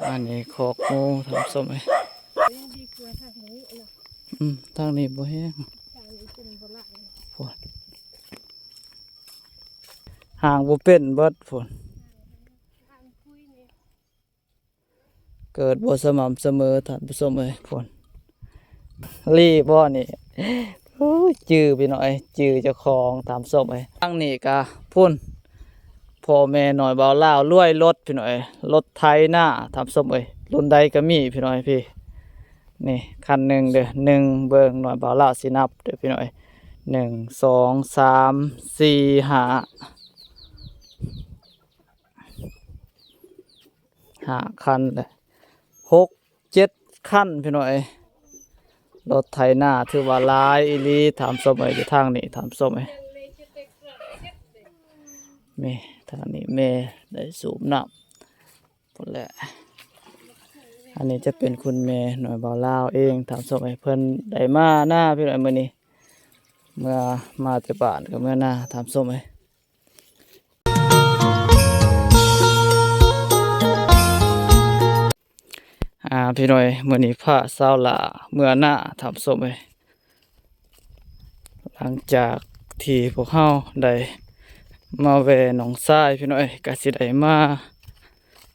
ອັນນີ້ຄອກໝູທ່ານຜູ້ຊົມເອີຍ. ຍັງດີກວ່າທາງນີ້ເນາະ. ອືມ ທາງນີ້ບໍ່ແຫ້ງ. ທາງນີ້ເປັນບໍ່ຫຼາຍ. ໂອ້ຍ ຫາງບໍ່ເປັນເບິດພຸ້ນ. ເກີດບໍ່ສະໝ່ຳສະເໝີທ່ານຜູ້ຊົມເອີຍ. ພຸ້ນ ລີບໍ່ນີ້. ໂອ້ຍ ຈື່ພີ່ນ້ອງເອີຍ ຈື່ເຈົ້າຂອງທ່ານຜູ້ຊົມເອີຍ. ທາງນີ້ກະພຸ້ນ ພໍ່ແມ່ນ້ອຍບ່າວລາວລວຍລົດພີ່ນ້ອງເອີຍ ລົດໄຖນາທ່ານຜູ້ຊົມເອີຍ. ລຸ້ນໃດກະມີພີ່ນ້ອງເອີຍ. ພີ່ ນີ້ຄັນໜຶ່ງເດີ ໜຶ່ງ ເບິ່ງ ນ້ອຍບ່າວລາວຊິນັບເດີພີ່ນ້ອງເອີຍ. ໜຶ່ງ ສອງ ສາມ ສີ່ ຫ້າ ຫ້າຄັນແຫຼະ ຫົກ ເຈັດຄັນພີ່ນ້ອງເອີຍ. ລົດໄຖນາຖືວ່າຫຼາຍອີ່ຫຼີທ່ານຜູ້ຊົມເອີຍ. ຢູ່ທາງນີ້ທ່ານຜູ້ຊົມເອີຍ ນີ້ທາງນີ້ແມ່ໄດ້ສູບນ້ຳພຸ້ນແຫຼະ. ອັນນີ້ຈະເປັນຄຸນແມ່ນ້ອຍບ່າວລາວເອງທ່ານຜູ້ຊົມເອີຍ. ເພິ່ນໄດ້ມານາພີ່ນ້ອງເອີຍ ມື້ນີ້ ເມື່ອມາແຕ່ບ້ານກະເມືອນາທ່ານຜູ້ຊົມເອີຍ. ອ່າ ພີ່ນ້ອງເອີຍ ມື້ນີ້ພາສາວຫຼ້າເມືອນາທ່ານຜູ້ຊົມເອີຍ. ຫຼັງຈາກທີ່ພວກເຮົາໄດ້ມາແວ່ໜອງຊາຍພີ່ນ້ອງເອີຍ ກະຊິໄດ້ມາ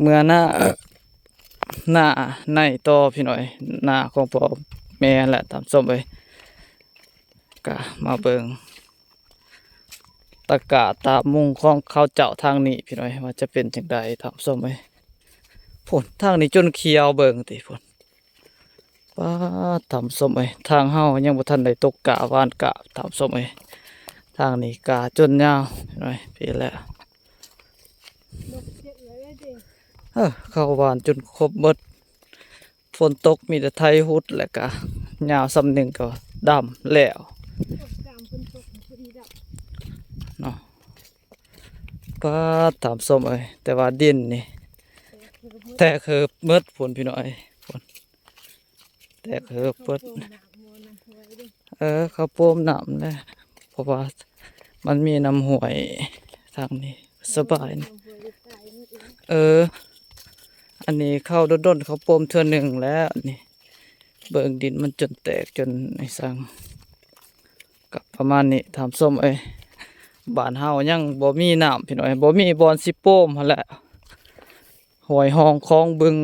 ເມືອນາ ນາໃນຕໍ່ພີ່ນ້ອງເອີຍ ນາຂອງພໍ່ແມ່ແຫຼະທ່ານຜູ້ຊົມເອີຍ. ກະມາເບິ່ງ ຕະກາຕາມຸງຂອງເຂົາເຈົ້າທາງນີ້ພີ່ນ້ອຍ ວ່າຈະເປັນຈັ່ງໃດທ່ານຜູ້ຊົມເອີຍ. ພຸ້ນ ທາງນີ້ຈົນຂຽວເບິ່ງຕິພຸ້ນ. ປາດ ທ່ານຜູ້ຊົມເອີຍ ທາງເຮົາຍັງບໍ່ທັນໄດ້ຕົກກ້າຫວ່ານກ້າທ່ານຜູ້ຊົມເອີຍ. ທາງນີ້ກ້າຈົນຍາວພີ່ນ້ອຍ ພີ້ແຫຼະ. ເອີ ເຂົ້າຫວ່ານຈົນຄົບເບິດ. ຝົນຕົກມີແຕ່ໄຖຫຸດ ແລ້ວກະຍາວສ່ຳໜຶ່ງກໍດຳແລ້ວເນາະ. ປາດ ທ່ານຜູ້ຊົມເອີຍ ແຕ່ວ່າດິນນີ້ແຕກເຫີບເບິດພຸ້ນພີ່ນ້ອງເອີຍ ພຸ້ນ ແຕກເຫີບເບິດ. ເອີ ເຂົາໂປມນ້ຳແຫຼະ ເພາະວ່າມັນມີນ້ຳຫ້ວຍທາງນີ້ ສະບາຍ. ເອີ ອັນນີ້ເຂົ້າດົນໆ ເຂົາໂປມເທື່ອໜຶ່ງແລ້ວນີ້. ເບິ່ງດິນມັນຈົນແຕກຈົນໄອ້ສັງ ກະປະມານນີ້ທ່ານຜູ້ຊົມເອີຍ. ບ້ານເຮົາຍັງບໍ່ມີນ້ຳພີ່ນ້ອງເອີຍ ບໍ່ມີບ່ອນຊິໂປມຫັ້ນແຫຼະ. ຫ້ວຍຮ່ອງຄອງບຶງ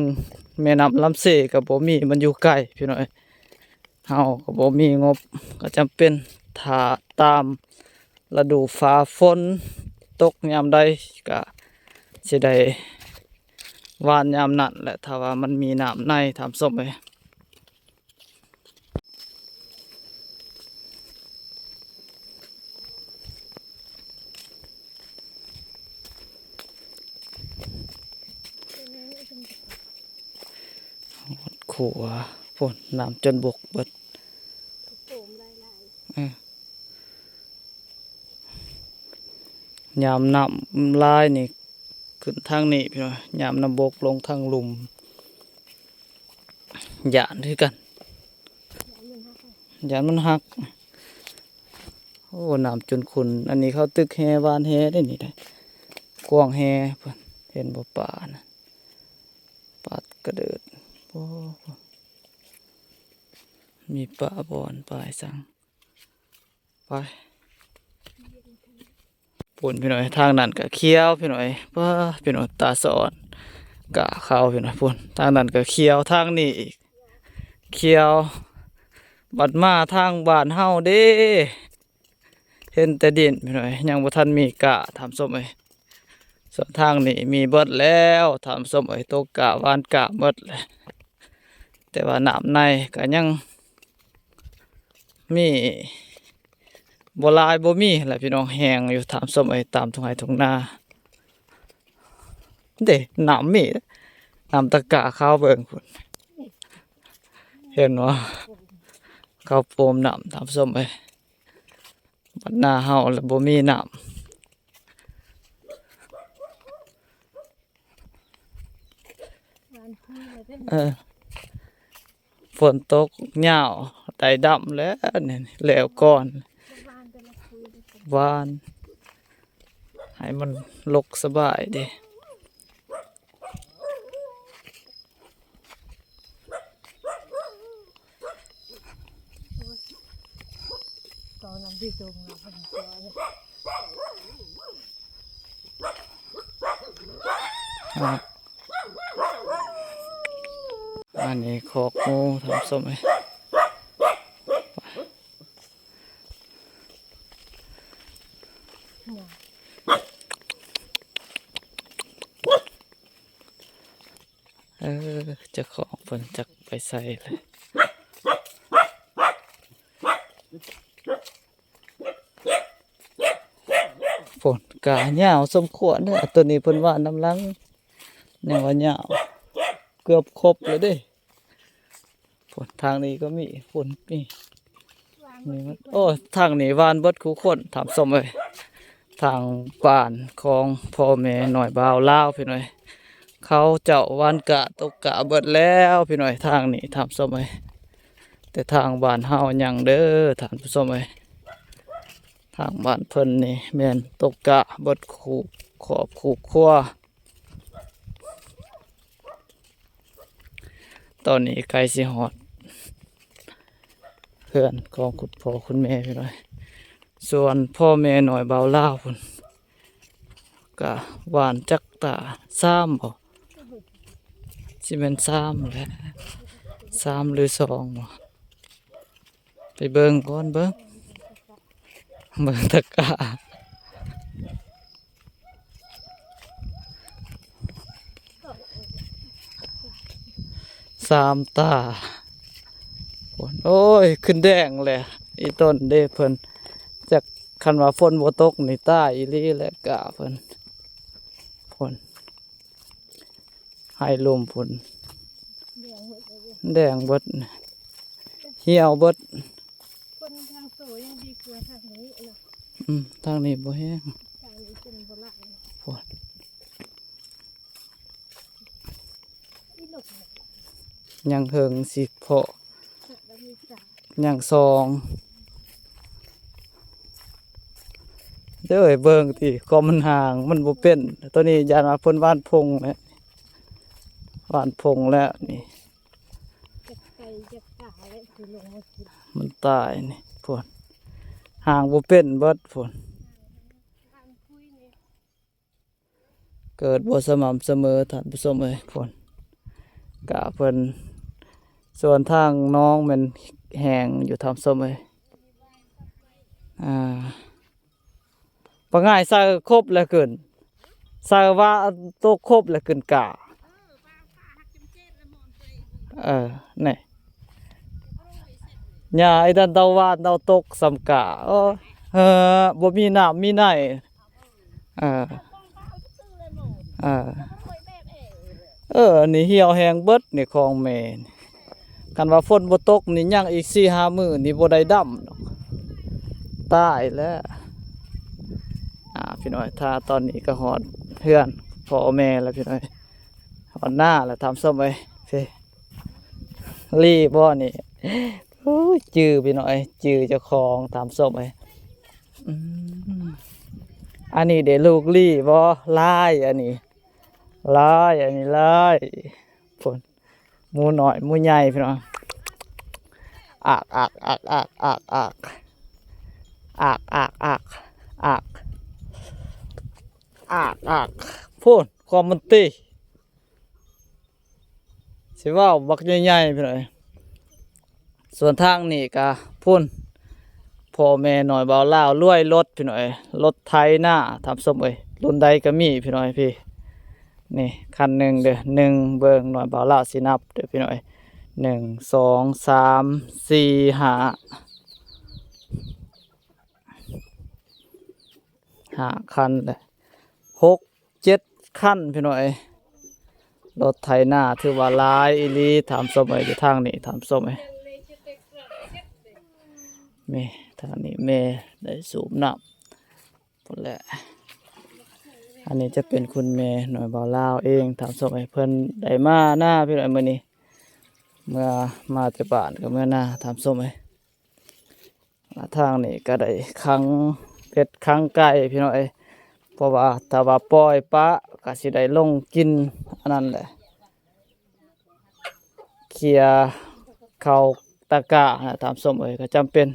ແມ່ນ້ຳລຳເຊກະບໍ່ມີ ມັນຢູ່ໄກພີ່ນ້ອງເອີຍ. ເຮົາກໍບໍ່ມີງົບ ກໍຈຳເປັນຖ້າຕາມລະດູຟ້າຝົນຕົກຍາມໃດ ກະຊິໄດ້ຫວ່ານຍາມນັ້ນແຫຼະ ຖ້າວ່າມັນມີນ້ຳໃນທ່ານຜູ້ຊົມເອີຍ. ຂົວພຸ້ນ ນ້ຳຈົນບົກເບິດ. ເອີ ຍາມນ້ຳຫຼາຍນີ້ຂຶ້ນທາງນີ້ພີ່ນ້ອງ ຍາມນ້ຳບົກລົງທາງລຸ່ມ ຢ້ານຄືກັນ ຢ້ານມັນຫັກ. ໂອ້ ນ້ຳຈົນຂຸ່ນ. ອັນນີ້ເຂົາຕຶກແຫຫວ່ານແຫເດ້ນີ້ເດ້ ກວ້າງແຫເພິ່ນ ເຫັນບໍ່ປານະ ປາກະເດີດ. ໂອ້ ມີປາບ່ອນປາຫຍັງ ໄປພຸ້ນພີ່ນ້ອງເອີຍ. ທາງນັ້ນກະຂຽວພີ່ນ້ອງເອີຍ ປ້າ ພີ່ນ້ອງ ຕາສະອອນກະຂາວພີ່ນ້ອງ. ພຸ້ນ ທາງນັ້ນກະຂຽວ ທາງນີ້ອີກຂຽວ. ບັດມາທາງບ້ານເຮົາເດ້ ເຫັນແຕ່ດິນພີ່ນ້ອງເອີຍ ຍັງບໍ່ທັນມີກ້າທ່ານຜູ້ຊົມເອີຍ. ສ່ວນທາງນີ້ມີເບິດແລ້ວທ່ານຜູ້ຊົມເອີຍ ຕົກກ້າຫວ່ານກ້າເບິດແລ້ວ ແຕ່ວ່ານ້ຳໃນກະຍັງມີບໍ່ຫຼາຍ ບໍ່ມີແຫຼະພີ່ນ້ອງ ແຫ້ງຢູ່ທ່ານຜູ້ຊົມເອີຍ ຕາມທົ່ງໄຮ່ທົ່ງນາ. ເດ້ ນ້ຳມີ ນ້ຳຕະກ້າຂາວເບິ່ງພຸ້ນ ເຫັນບໍ່ ເຂົາໂປມນ້ຳທ່ານຜູ້ຊົມເອີຍ. ບັດໜ້າເຮົາລະບໍ່ມີນ້ຳ. ເອີ ຝົນຕົກຍາວໄດ້ດຳແລ້ວນີ້ ແລ້ວກ່ອນ ຫວ່ານໃຫ້ມັນລົກສະບາຍເດ້. ອ່າ ອັນນີ້ຄອກໝູ ທ່ານຜູ້ຊົມເອີຍ. ເອີ ເຈົ້າຂອງເພິ່ນຈັກໄປໃສແລ້ວ. ໂອ້ ກະຍາວສົມຄວນເດ້. ຕົວນີ້ເພິ່ນຫວ່ານນຳຫຼັງ ຍັງວ່າຍາວ ເກືອບຄົບແລ້ວເດ້. ໂອ້ ທາງນີ້ກໍມີ ໂອ້ ມີ ນີ້ມັນ ໂອ້ ທາງນີ້ຫວ່ານເບິດຄູ່ຄົນ ທ່ານຜູ້ຊົມເອີຍ. ທາງບ້ານຂອງພໍ່ແມ່ນ້ອຍບ່າວລາວ ພີ່ນ້ອງເອີຍ. ເຂົາເຈົ້າຫວ່ານກະ ຕົກກະເບິດແລ້ວ ພີ່ນ້ອງເອີຍ ທາງນີ້ ທ່ານຜູ້ຊົມເອີຍ. ແຕ່ທາງບ້ານເຮົາຍັງເດີ ທ່ານຜູ້ຊົມເອີຍ. ທາງບ້ານເພິ່ນນີ້ແມ່ນຕົກກະເບິດຄູ່ຄອບຄູ່ຄົວ. ຕອນນີ້ໃກ້ຊິຮອດເຮືອນຂອງຄຸນພໍ່ຄຸນແມ່ພີ່ນ້ອງ. ສ່ວນພໍ່ແມ່ນ້ອຍບ່າວລາວພຸ້ນ ກະຫວ່ານຈັກຕາ ສາມບໍ່? ຊິແມ່ນສາມແຫຼະ ສາມຫຼືສອງບໍ່? ໄປເບິ່ງກ່ອນ ເບິ່ງ ເບິ່ງຕະກະ ສາມຕາ. ໂອ້ຍ ຂຶ້ນແດງແຫຼະ ອີ່ຕົ້ນເດ້ເພິ່ນ. ຈັກ ຄັນວ່າຝົນບໍ່ຕົກນີ້ຕາຍອີ່ຫຼີແຫຼະກະເພິ່ນ. ພຸ້ນ ໄຮ່ລົມພຸ້ນ ແດງເບິດເລີຍ ແດງເບິດ ຫ່ຽວເບິດ. ຄົນທາງໂຕຍັງດີກວ່າທາງນີ້ເນາະ. ອືມ ທາງນີ້ບໍ່ແຫ້ງ ທາງນີ້ເປັນບໍ່ຫຼາຍ ພຸ້ນ ອີ່ນົກ ຍັງເຖິງຊິເພາະ ຍັງສອງເດີ. ເບິ່ງຕິ ຄວາມມັນຫ່າງ ມັນບໍ່ເປັນ. ຕົວນີ້ຢ້ານວ່າເພິ່ນຫວ່ານພົງແຫຼະ ຫວ່ານພົງແລ້ວນີ້ ມັນຕາຍນີ້ ພຸ້ນ ຫ່າງບໍ່ເປັນເບິດ ພຸ້ນ. ເກີດບໍ່ສະໝ່ຳສະເໝີ ທ່ານຜູ້ຊົມເອີຍ ພຸ້ນ ກະເພິ່ນ. ສ່ວນທາງໜອງແມ່ນແຫ້ງຢູ່ ທ່ານຜູ້ຊົມເອີຍ. ອ່າ ປາງ່າຍໃສ່ຄົບແລ້ວຂຶ້ນ ໃສ່ວ່າຕົກຄົບແລ້ວຂຶ້ນກາ. ເອີ ນີ້ ຫຍ້າໄອ້ດັນເຕົາຫວ່ານເຕົາຕົກສ່ຳກາ. ໂອ້ຍ ເອີ ບໍ່ມີນ້ຳມີໃນ. ເອີ ເອີ ເອີ ອັນນີ້ຫ່ຽວແຫ້ງເບິດນີ້ ຂອງແມ່ນີ້. ຄັນວ່າຝົນບໍ່ຕົກນີ້ ຍັງອີກສີ່ຫ້າມື້ນີ້ບໍ່ໄດ້ດຳດອກ ຕາຍແລ້ວ. ອ່າ ພີ່ນ້ອງ ຖ້າຕອນນີ້ກໍຮອດເຮືອນພໍ່ແມ່ແລ້ວ ພີ່ນ້ອງ ຮອດນາແລ້ວ ທ່ານຜູ້ຊົມເອີຍ. ລີບໍ່ນີ້ ໂອ້ຍ ຈື່ພີ່ນ້ອງເອີຍ ຈື່ເຈົ້າຂອງ ທ່ານຜູ້ຊົມເອີຍ. ອືມ ອັນນີ້ເດ້ລູກລີບໍ່? ຫຼາຍ ອັນນີ້ຫຼາຍ ອັນນີ້ຫຼາຍ ພຸ້ນ ໝູນ້ອຍໝູໃຫຍ່ ພີ່ນ້ອງ. ອາກ ອາກ ອາກ ອາກ ອາກ ອາກ ອາກ ອາກ ອາກ ອາກ ອາກ ພຸ້ນ ຄວາມມັນຕິ ຊິເວົ້າບັກໃຫຍ່ໆ ພີ່ນ້ອງເອີຍ. ສ່ວນທາງນີ້ກະພຸ້ນ ພໍ່ແມ່ນ້ອຍບ່າວລາວລວຍລົດ ພີ່ນ້ອງເອີຍ ລົດໄຖນາ ທ່ານຜູ້ຊົມເອີຍ. ລຸ້ນໃດກະມີ ພີ່ນ້ອງເອີຍ ພີ່ ນີ້ຄັນໜຶ່ງເດີ ໜຶ່ງ ເບິ່ງ ນ້ອຍບ່າວລາວຊິນັບເດີ ພີ່ນ້ອງເອີຍ ໜຶ່ງ ສອງ ສາມ ສີ່ ຫ້າ ຫ້າຄັນເລີຍ ຫົກ ເຈັດຄັນ ພີ່ນ້ອງເອີຍ. ລົດໄຖນາຖືວ່າຫຼາຍອີ່ຫຼີ ທ່ານຜູ້ຊົມເອີຍ ຢູ່ທາງນີ້ ທ່ານຜູ້ຊົມເອີຍ. ນີ້ ທາງນີ້ແມ່ໄດ້ສູບນ້ຳພຸ້ນແຫຼະ. ອັນນີ້ຈະເປັນຄຸນແມ່ນ້ອຍບ່າວລາວເອງ ທ່ານຜູ້ຊົມເອີຍ ເພິ່ນໄດ້ມານາ ພີ່ນ້ອງເອີຍ ມື້ນີ້ ເມື່ອມາແຕ່ບ້ານກໍເມືອນາ ທ່ານຜູ້ຊົມເອີຍ. ທາງນີ້ກໍໄດ້ຂັງເປັດຂັງໄກ່ ພີ່ນ້ອງເອີຍ ເພາະວ່າຖ້າວ່າປ່ອຍປະກໍຊິໄດ້ລົງກິນອັນນັ້ນແຫຼະ ເຄຍເຂົ້າຕະການະ ທ່ານຜູ້ຊົມເອີຍ. ກໍຈຳເປັນ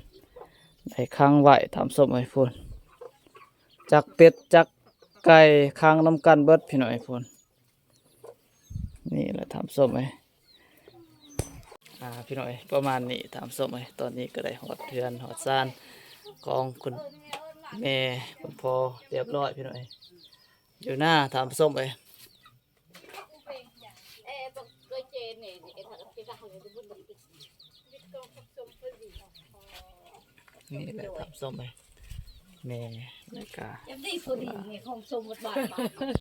ໄດ້ຂັງໄວ້ທ່ານຜູ້ຊົມເອີຍ ພຸ້ນ ຈັກເປັດຈັກໄກ່ຂັງນຳກັນເບິດພີ່ນ້ອງເອີຍ ພຸ້ນ. ນີ້ແຫຼະທ່ານຜູ້ຊົມເອີຍ ອ່າ ພີ່ນ້ອງເອີຍ ປະມານນີ້ທ່ານຜູ້ຊົມເອີຍ. ຕອນນີ້ກໍໄດ້ຮອດເຮືອນຮອດຊານຂອງຄຸນແມ່ຄຸນພໍ່ຮຽບຮ້ອຍພີ່ນ້ອງເອີຍ ຢູ່ນາທ່ານຜູ້ຊົມເອີຍ. ນີ້ແຫຼະທ່ານຜູ້ຊົມເອີຍ ແມ່ ແລ້ວກະ ເອັຟຊີ ພໍດີນີ້ ຂອງຊົມໝົດບາດ.